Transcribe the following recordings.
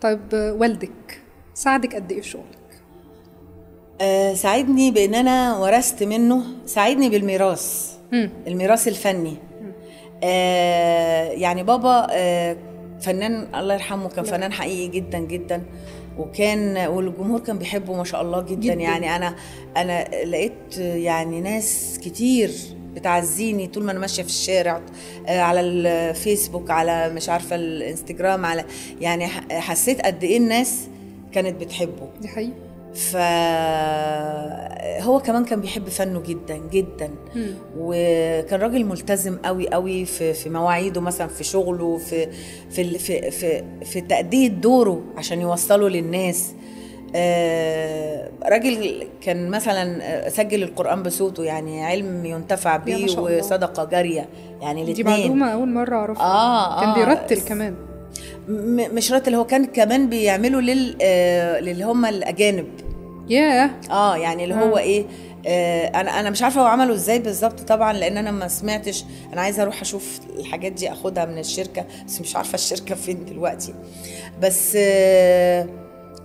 طيب والدك ساعدك قد ايه في شغلك؟ ساعدني بان انا ورثت منه، ساعدني بالميراث، الميراث الفني. يعني بابا فنان الله يرحمه، كان فنان حقيقي جدا جدا، وكان والجمهور كان بيحبه ما شاء الله جدا، جداً. يعني انا لقيت يعني ناس كتير بتعزيني طول ما انا ماشية في الشارع، على الفيسبوك، على مش عارفه الانستجرام، على يعني حسيت قد ايه الناس كانت بتحبه. دي حقيقة. فهو كمان كان بيحب فنه جدا جدا، وكان راجل ملتزم قوي قوي في مواعيده مثلا، في شغله، في في في في, في تأدية دوره عشان يوصله للناس. راجل كان مثلا سجل القرآن بصوته، يعني علم ينتفع به وصدقة جارية، يعني الاثنين. دي معلومة أول مرة أعرفها. كان بيرتل كمان، مش رتل، هو كان كمان بيعملوا للي هم الأجانب. ياه. يعني اللي هو ايه، انا مش عارفه هو عمله ازاي بالظبط طبعا، لان انا ما سمعتش. انا عايزه اروح اشوف الحاجات دي اخدها من الشركة، بس مش عارفه الشركة فين دلوقتي. بس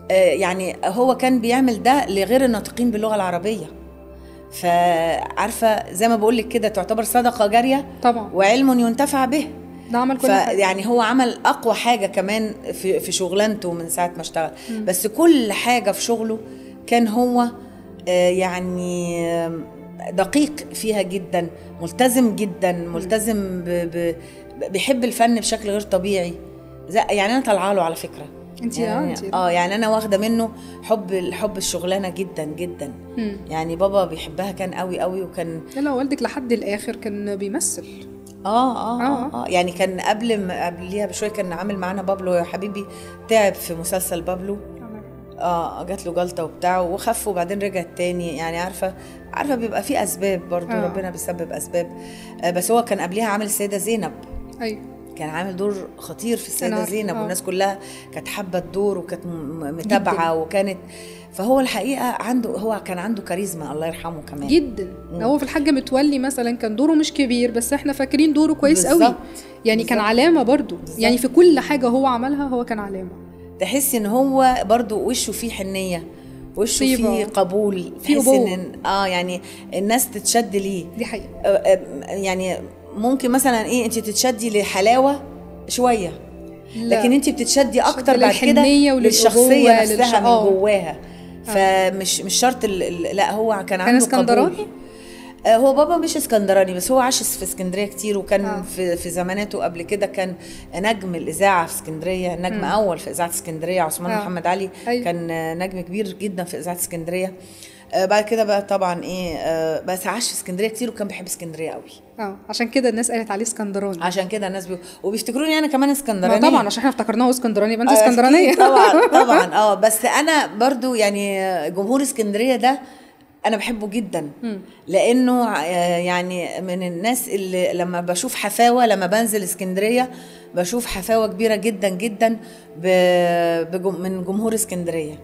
يعني هو كان بيعمل ده لغير الناطقين باللغة العربية. فعارفه زي ما بقول لك كده، تعتبر صدقه جارية طبعا، وعلم ينتفع به. ده عمل كل حاجة. يعني هو عمل اقوى حاجة كمان في شغلانته من ساعة ما اشتغل. بس كل حاجة في شغله كان هو يعني دقيق فيها جدا، ملتزم جدا، ملتزم بيحب الفن بشكل غير طبيعي. يعني انا طالعه له على فكرة. انت يعني يعني انا واخده منه حب الشغلانة جدا جدا. يعني بابا بيحبها كان قوي قوي، وكان لا والدك لحد الاخر كان بيمثل. يعني كان قبليها بشوية كان عامل معانا بابلو يا حبيبي، تعب في مسلسل بابلو، جات له جلطة وبتاع وخف، وبعدين رجع تاني. يعني عارفه بيبقى في اسباب برضو، ربنا بيسبب اسباب. بس هو كان قبليها عامل السيدة زينب. ايوه، كان عامل دور خطير في السيدة زينب، والناس كلها كانت حابة الدور وكانت متابعه، وكانت فهو الحقيقة هو كان عنده كاريزما الله يرحمه كمان جدا. هو في الحاج متولي مثلا كان دوره مش كبير، بس احنا فاكرين دوره كويس قوي. يعني كان علامة برضو. بالزبط. يعني في كل حاجة هو عملها هو كان علامة. تحس ان هو برضو وشه فيه حنيه، وشه فيه قبول، فيه ان يعني الناس تتشد ليه. دي حقيقة. يعني ممكن مثلا ايه، انت تتشدي لحلاوه شوية، لكن انت بتتشدي اكتر بعد كده للشخصية نفسها من جواها. فمش مش شرط لا هو كان عنده اسكندراني. هو بابا مش اسكندراني، بس هو عاش في اسكندرية كتير، وكان في زماناته قبل كده كان نجم الاذاعة في اسكندرية، نجم اول في اذاعة اسكندرية، عثمان محمد علي. أيوه. كان نجم كبير جدا في اذاعة اسكندرية. بعد كده بقى طبعا ايه، بس عاش في اسكندرية كتير، وكان بيحب اسكندرية قوي. عشان كده الناس قالت عليه اسكندراني. عشان كده الناس وبيفتكروني انا كمان اسكندرانيه. طبعا عشان احنا افتكرناه اسكندراني، يبقى انت اسكندرانيه. طبعا طبعا. بس انا برضو يعني جمهور اسكندرية ده انا بحبه جدا، لانه يعني من الناس اللي لما بشوف حفاوه، لما بنزل اسكندرية بشوف حفاوه كبيرة جدا جدا من جمهور اسكندرية.